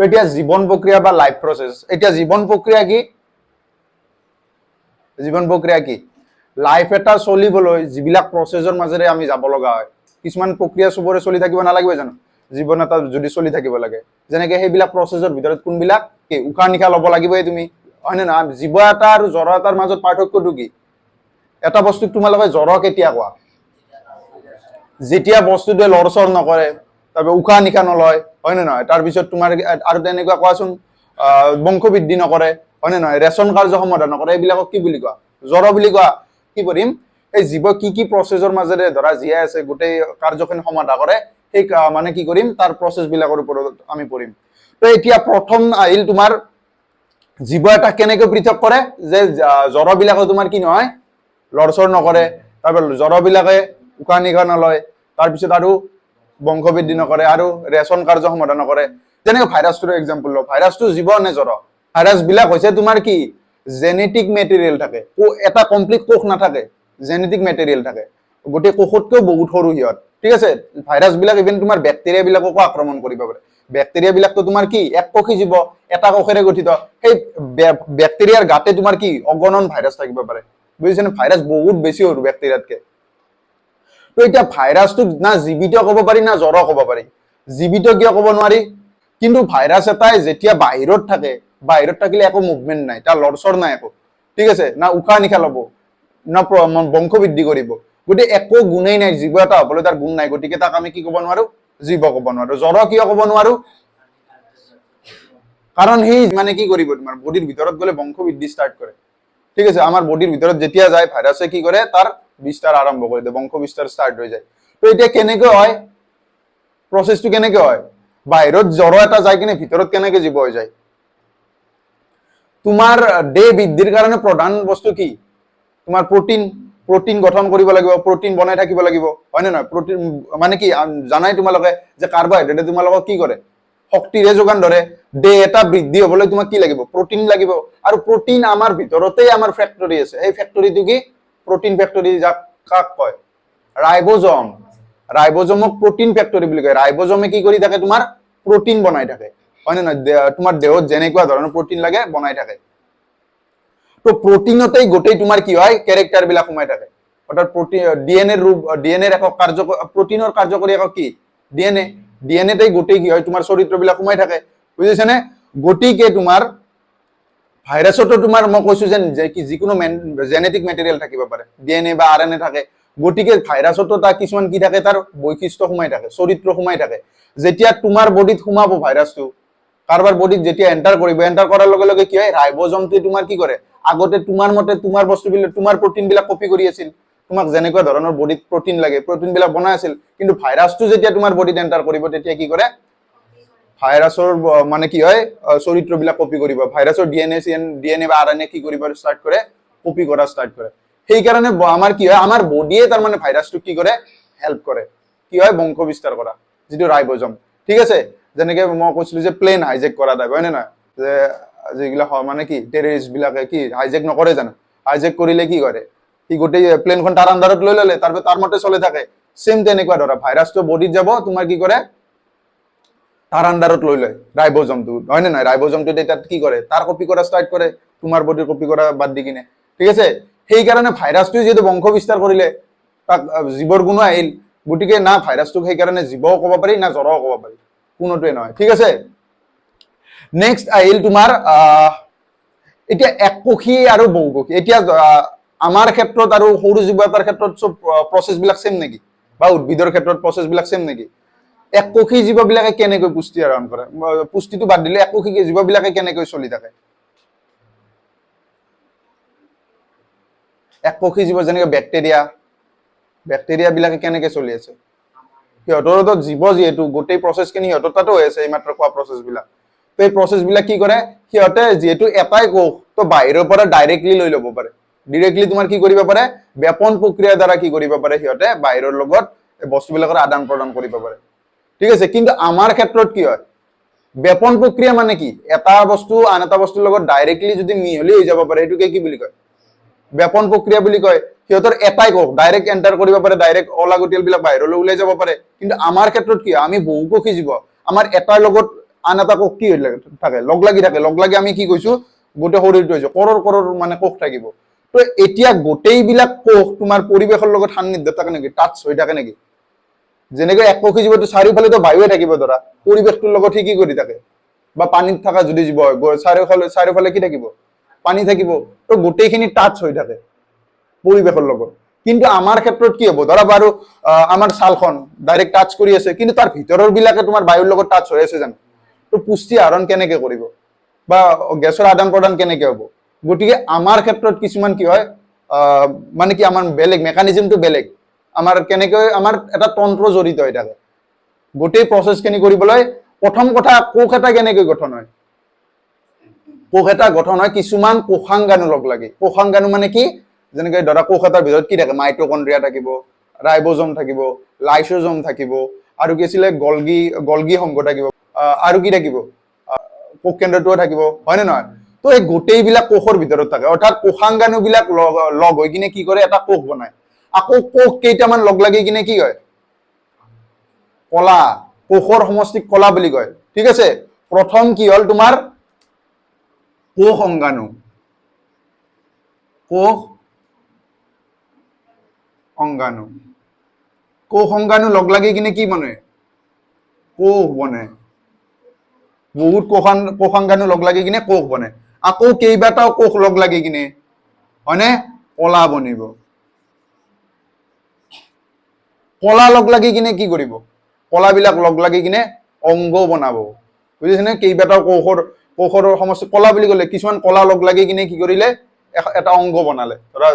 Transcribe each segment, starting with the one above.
তো এতিয়া জীৱন প্ৰক্ৰিয়া বা লাইফ প্ৰচেছ। এতিয়া জীৱন প্ৰক্ৰিয়া কি? জীৱন প্ৰক্ৰিয়া কি? লাইফ এটা চলিবলৈ যিবিলাক প্ৰচেছৰ মাজেৰে আমি যাব লগা হয়, কিছুমান প্ৰক্ৰিয়া চবৰে চলি থাকিব নালাগিব জানো? জীৱন এটা যদি চলি থাকিব লাগে, যেনেকে সেইবিলাক প্ৰচেছৰ ভিতৰত কোনবিলাক কি? উশাহ নিশাহ ল'ব লাগিবই তুমি, হয়নে নহয়? জীৱ এটা আৰু জড় এটাৰ মাজত পাৰ্থক্যটো কি? এটা বস্তুক তোমালোকে জড় কেতিয়া কোৱা? যেতিয়া বস্তুটোৱে লৰচৰ নকৰে, তাৰপিছত উশাহ নিশাহ নলয়, হয়নে নহয়? তাৰপিছত তোমাৰ আৰু তেনেকুৱা কোৱাচোন, বংশবৃদ্ধি নকৰে, হয়নে নহয়? ৰেচন কাৰ্য সমাধান নকৰে, এইবিলাকক কি বুলি কোৱা? জড় বুলি কোৱা। কি পঢ়িম? এই জীৱ কি কি প্ৰচেছৰ মাজেৰে ধৰা জীয়াই আছে, গোটেই কাৰ্যখিনি সমাধা কৰে, সেই মানে কি কৰিম, তাৰ প্ৰচেছ বিলাকৰ ওপৰত আমি পঢ়িম। তো এতিয়া প্ৰথম আহিল তোমাৰ জীৱ এটা কেনেকৈ পৃথক কৰে যে জড়বিলাকে তোমাৰ কি নহয়, লৰচৰ নকৰে, তাৰপিছত জড়বিলাকে উশাহ নিশাহ নলয়, তাৰপিছত আৰু বংশবৃদ্ধি নকৰে আৰু ৰেচন কাৰ্য সমাধান নকৰে। যেনেকে ভাইৰাছটোৰ এক্সাম্পল লওঁ। ভাইৰাছটো জীৱ নে জড়? ভাইৰাছ বিলাক হৈছে তোমাৰ কি, জেনেটিক মেটেৰিয়েল থাকে, এটা কমপ্লিট কোষ নাথাকে, জেনেটিক মেটেৰিয়েল থাকে। গোটেই কোষতকৈও বহুত সৰু সিহঁত, ঠিক আছে? ভাইৰাছ বিলাক ইভেন তোমাৰ বেক্টেৰিয়া বিলাককো আক্ৰমণ কৰিব পাৰে। বেক্টেৰিয়া বিলাকতো তোমাৰ কি, এককোষী জীৱ, এটা কোষেৰে গঠিত। সেই বেক্টেৰিয়াৰ গাতে তোমাৰ কি অগণন ভাইৰাছ থাকিব পাৰে, বুজিছেনে? ভাইৰাছ বহুত বেছি সৰু বেক্টেৰিয়াতকে। তো এতিয়া ভাইৰাছটোক না জীৱিত ক'ব পাৰি, না জড় ক'ব পাৰি। জীৱিত কিয় ক'ব নোৱাৰি? কিন্তু ভাইৰাছ এটাই যেতিয়া বাহিৰত থাকে, বাহিৰত থাকিলে একো মুভমেণ্ট নাই, তাৰ লৰচৰ নাই একো, ঠিক আছে? না উশাহ নিশাহ ল'ব, না বংশবৃদ্ধি কৰিব। গতিকে একো গুণেই নাই। জীৱ এটা হ'বলৈ তাৰ গুণ নাই। গতিকে তাক আমি কি ক'ব নোৱাৰো? জীৱ ক'ব নোৱাৰো। জড় কিয় ক'ব নোৱাৰো? কাৰণ সি মানে কি কৰিব, তোমাৰ বডিৰ ভিতৰত গ'লে বংশবৃদ্ধি ষ্টাৰ্ট কৰে, ঠিক আছে? আমাৰ বডিৰ ভিতৰত যেতিয়া যায়, ভাইৰাছে কি কৰে, তাৰ বিস্তাৰ আৰম্ভ কৰি দিয়ে, বংশ বিস্তাৰ ষ্টাৰ্ট হৈ যায়। তো এতিয়া কেনেকৈ হয় প্ৰচেছটো? কেনেকৈ হয়? বাহিৰত জড় এটা যায় কিনে ভিতৰত কেনেকে জীৱ হৈ যায়? তোমাৰ দেহ বৃদ্ধিৰ কাৰণে প্ৰধান বস্তু কি? তোমাৰ প্ৰটিন। প্ৰটিন গঠন কৰিব লাগিব, প্ৰটিন বনাই থাকিব লাগিব, হয় নে নহয়? প্ৰটিন মানে কি জানাই তোমালোকে যে কাৰ্বহাইড্ৰেটে তোমালোকক কি কৰে? শক্তিৰে যোগান ধৰে। দেহ এটা বৃদ্ধি হবলৈ তোমাক কি লাগিব? প্ৰটিন লাগিব। আৰু প্ৰটিন আমাৰ ভিতৰতেই আমাৰ ফেক্টৰী আছে। সেই ফেক্টৰীটো কি? প্ৰটিন ফেক্টৰী, যাক কাক কয়? ৰাইবজম। ৰাইবজমক প্ৰটিন ফেক্টৰী বুলি কয়। ৰাইবজমে কি কৰি থাকে? তোমাৰ প্ৰটিন বনাই থাকে, হয় নে নহয়? তোমাৰ দেহত যেনেকুৱা ধৰণৰ প্ৰটিন লাগে, বনাই থাকে। তো প্ৰটিনতেই গোটেই তোমাৰ কি হয়, কেৰেক্টাৰ বিলাক সোমাই থাকে। অৰ্থাৎ প্ৰটিন ডিএনএ ৰূপ, ডিএনএ একক কাৰ্য, প্ৰটিনৰ কাৰ্যকৰী একক কি? ডিএনএ। ডিএনএতেই গোটেই কি হয়, তোমাৰ চৰিত্ৰবিলাক সোমাই থাকে, বুজিছেনে? গতিকে তোমাৰ ভাইৰাছতো তোমাৰ মই কৈছো যেন যে কি যিকোনো জেনেটিক মেটেৰিয়েল থাকিব পাৰে, ডিএনএ বা আৰএনএ থাকে। গতিকে ভাইৰাছতো তাৰ কিছুমান কি থাকে, তাৰ বৈশিষ্ট্য সোমাই থাকে, চৰিত্ৰ সোমাই থাকে। যেতিয়া তোমাৰ বডিত সোমাব ভাইৰাছটো, কাৰোবাৰ বডিত যেতিয়া এণ্টাৰ কৰিব, এণ্টাৰ কৰাৰ লগে লগে কি হয়, ৰাইবজমটোৱে তোমাৰ কি কৰে, আগতে তোমাৰ মতে তোমাৰ বস্তুবিলাক, তোমাৰ প্ৰটিন বিলাক কপি কৰি আছিল। তোমাক যেনেকুৱা ধৰণৰ বডিত প্ৰটিন লাগে, প্ৰটিন বিলাক বনাই আছিল। কিন্তু ভাইৰাছটো যেতিয়া তোমাৰ বডিত এণ্টাৰ কৰিব, তেতিয়া কি কৰে? ভাইৰাছৰ মানে কি হয়, চৰিত্ৰবিলাক কপি কৰিব। ভাইৰাছৰ ডিএনএ, ডিএনএ বা আৰএনএ কি কৰিব ষ্টাৰ্ট কৰে? কপি কৰা ষ্টাৰ্ট কৰে। সেইকাৰণে আমাৰ কি হয়, আমাৰ বডিয়ে তাৰমানে ভাইৰাছটোক কি কৰে? হেল্প কৰে। কি হয়, বংশ বিস্তাৰ কৰা যিটো ৰাইবজম, ঠিক আছে? যেনেকে মই কৈছিলো যে প্লেন হাইজেক কৰা টাইপ, হয় নে নহয়? যে যিবিলাক হয় মানে কি, টেৰৰিষ্ট বিলাকে কি হাইজেক নকৰে জানো? হাইজেক কৰিলে কি কৰে? সি গোটেই প্লেনখন তাৰ আণ্ডাৰত লৈ ল'লে, তাৰপিছত তাৰ মতে চলি থাকে। চেম তেনেকুৱা ধৰা ভাইৰাছটো বডিত যাব, তোমাৰ কি কৰে, তাৰ আণ্ডাৰত লৈ লয় ৰাইবজমটো, হয় নে নহয়? ৰাইবজমটো তেতিয়া কি কৰে, তাৰ কপি কৰা ষ্টাৰ্ট কৰে, তোমাৰ বডিৰ কপি কৰা বাদ দি কিনে, ঠিক আছে? সেইকাৰণে ভাইৰাছটোৱে যিহেতু বংশ বিস্তাৰ কৰিলে, তাক জীৱৰ গুণো আহিল। গতিকে না ভাইৰাছটোক সেইকাৰণে জীৱও ক'ব পাৰি, না জড়ও ক'ব পাৰি, কোনোটোৱে নহয়, ঠিক আছে? নেক্সট আহিল তোমাৰ এতিয়া এককোষী আৰু বহুকোষী। এতিয়া আমাৰ ক্ষেত্ৰত আৰু সৰু জীৱ এটাৰ ক্ষেত্ৰত চব প্ৰচেছ বিলাক চেম নেকি? বা উদ্ভিদৰ ক্ষেত্ৰত প্ৰচেছ বিলাক চেম নেকি? এককোষী জীৱবিলাকে কেনেকৈ পুষ্টি আহৰণ কৰে? পুষ্টিটো বাদ দিলে, এককোষী জীৱবিলাকে কেনেকৈ চলি থাকে? এককোষী জীৱ যেনেকে বেক্টেৰিয়া, বেক্টেৰিয়া বিলাকে কেনেকে চলি আছে? সিহঁতৰ জীৱ যিহেতু, গোটেই প্ৰচেছ খিনি সিহঁতৰ তাতো হৈ আছে, এইমাত্ৰ কোৱা প্ৰচেছ বিলাক। তো এই প্ৰচেছ বিলাক কি কৰে সিহঁতে? যিহেতু এটাই কোষ, তো বাহিৰৰ পৰা ডাইৰেক্টলি লৈ ল'ব পাৰে। ডিৰেক্টলি তোমাৰ কি কৰিব পাৰে, ব্যাপন প্ৰক্ৰিয়াৰ দ্বাৰা কি কৰিব পাৰে, সিহঁতে বাহিৰৰ লগত এই বস্তুবিলাকৰ আদান প্ৰদান কৰিব পাৰে, ঠিক আছে? কিন্তু আমাৰ ক্ষেত্ৰত কি হয়? ব্যাপন প্ৰক্ৰিয়া মানে কি? এটা বস্তু আন এটা বস্তুৰ লগত ডাইৰেক্টলি যদি মিহলি হৈ যাব পাৰে, সেইটোকে কি বুলি কয়? ব্যাপন প্ৰক্ৰিয়া বুলি কয়। সিহঁতৰ এটাই কোষ, ডাইৰেক্ট এণ্টাৰ কৰিব পাৰে, ডাইৰেক্ট অলাগতিয়াল বিলাক বাহিৰলৈ ওলাই যাব পাৰে। কিন্তু আমাৰ ক্ষেত্ৰত কি হয়? আমি বহুকোষী জীৱ, আমাৰ এটাৰ লগত আন এটা কোষ কি হৈ থাকে? লগ লাগি থাকে। লগ লাগি আমি কি কৈছো? গোটেই শৰীৰটো হৈছে কৰৰ কৰৰ মানে কোষ থাকিব। তো এতিয়া গোটেইবিলাক কোষ তোমাৰ পৰিৱেশৰ লগত সান্নিধ্য থাকে নেকি? টাচ হৈ থাকে নেকি? যেনেকৈ এককোষী জীৱটো চাৰিওফালেতো বায়ুৱে থাকিব, ধৰা পৰিৱেশটোৰ লগত সি কি কৰি থাকে, বা পানীত থকা যদি জীৱ হয়, চাৰিওফালে চাৰিওফালে কি থাকিব? পানী থাকিব। তো গোটেইখিনি টাচ হৈ থাকে পৰিৱেশৰ লগত। কিন্তু আমাৰ ক্ষেত্ৰত কি হ'ব? ধৰা বাৰু আমাৰ ছালখন ডাইৰেক্ট টাচ কৰি আছে, কিন্তু তাৰ ভিতৰৰ বিলাকে তোমাৰ বায়ুৰ লগত টাচ হৈ আছে জানো? তো পুষ্টি আহৰণ কেনেকে কৰিব বা গেছৰ আদান প্ৰদান কেনেকে হ'ব? গতিকে আমাৰ ক্ষেত্ৰত কিছুমান কি হয়, মানে কি আমাৰ বেলেগ মেকানিজমটো বেলেগ। আমাৰ কেনেকৈ আমাৰ এটা তন্ত্ৰ জড়িত হৈ থাকে গোটেই প্ৰচেছখিনি কৰিবলৈ। প্ৰথম কথা, কোষ এটা কেনেকৈ গঠন হয়? কোষ এটা গঠন হয় কিছুমান কোষাংগাণু লগ লাগি। কোষাংগাণু মানে কি? যেনেকে ধৰা কোষ এটাৰ ভিতৰত কি থাকে? মাইটকণ্ড্ৰিয়া থাকিব, ৰাইবজম থাকিব, লাইচোজম থাকিব, আৰু কি আছিলে, গলগি গলগি সংঘ থাকিব, আৰু কি থাকিব, কোষ কেন্দ্ৰটোও থাকিব, হয়নে নহয়? তো এই গোটেইবিলাক কোষৰ ভিতৰত থাকে। অৰ্থাৎ কোষাংগাণু বিলাক লগ লগ হৈ কিনে কি কৰে? এটা কোষ বনায়। আকৌ কোষ কেইটামান লগ লাগি কিনে কি হয়? কলা। কোষৰ সমষ্টিক কলা বুলি কয়, ঠিক আছে? প্ৰথম কি হ'ল তোমাৰ? কোষ অংগাণু। কোষ অংগাণু, কোষ অংগাণু লগ লাগি কিনে কি বনে? কোষ বনে। বহুত কোষাংগাণু লগ লাগি কিনে কোষ বনে। আকৌ কেইবাটাও কোষ লগ লাগি কিনে, হয়নে, কলা বনিব। কলা লগ লাগি কিনে কি কৰিব? কলাবিলাক লগ লাগি কিনে অংগ বনাব, বুজিছেনে? কেইবাটাও কোষৰ কোষৰ সমষ্টি কলা বুলি ক'লে। কিছুমান কলা লগ লাগি কিনে কি কৰিলে? এটা অংগ বনালে। ধৰা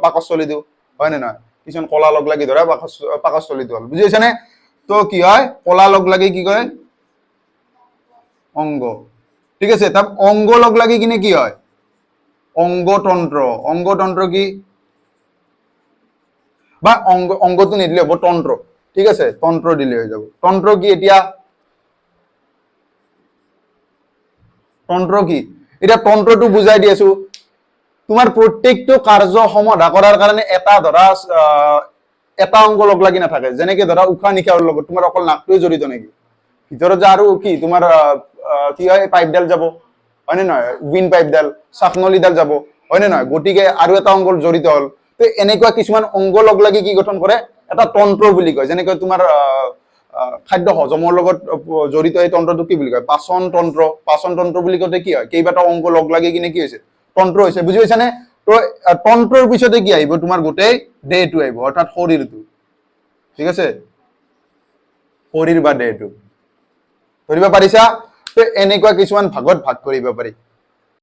পাকস্থলীটো, হয় নে নহয়? কিছুমান কলা লগ লাগি ধৰা পাকস্থলীটো হ'ল, বুজি পাইছানে? তো কি হয়? কলা লগ লাগি কি কৰে? অংগ, ঠিক আছে? তাৰ অংগ লগ লাগি কিনে কি হয়? অংগতন্ত্ৰ। অংগতন্ত্ৰ কি? বা অংগ অংগটো নিদিলে হ'ব, তন্ত্ৰ, ঠিক আছে? তন্ত্ৰ দিলে হৈ যাব। তন্ত্ৰ কি এতিয়া? তন্ত্ৰ কি এতিয়া? তন্ত্ৰটো বুজাই দি আছো। তোমাৰ প্ৰত্যেকটো কাৰ্য সমাধা কৰাৰ কাৰণে এটা ধৰা এটা অংগ লগ লাগি নাথাকে। যেনেকে ধৰা উশাহ নিশাহৰ লগত তোমাৰ অকল নাকটোৱে জড়িত নেকি? ভিতৰত যে আৰু কি তোমাৰ কি হয়, পাইপডাল যাব, হয়নে নহয়? উইন পাইপডাল, শ্বাসনলীডাল যাব, হয়নে নহয়? গতিকে আৰু এটা অংগ জড়িত হ'ল। তো এনেকুৱা কিছুমান অংগ লগ লাগি কি গঠন কৰে? এটা তন্ত্ৰ বুলি কয়। যেনেকৈ তোমাৰ খাদ্য হজমৰ লগত জড়িত এই তন্ত্ৰটো কি বুলি কয়? পাচন তন্ত্ৰ। পাচন তন্ত্ৰ বুলি কওঁতে কি হয়? কেইবাটাও অংগ লগ লাগি কিনে কি হৈছে? তন্ত্ৰ হৈছে, বুজি পাইছানে? তো তন্ত্ৰৰ পিছতে কি আহিব? তোমাৰ গোটেই দেহটো আহিব, অৰ্থাৎ শৰীৰটো, ঠিক আছে? শৰীৰ বা দেহটো ধৰিব পাৰিছা? তো এনেকুৱা কিছুমান ভাগত ভাগ কৰিব পাৰি।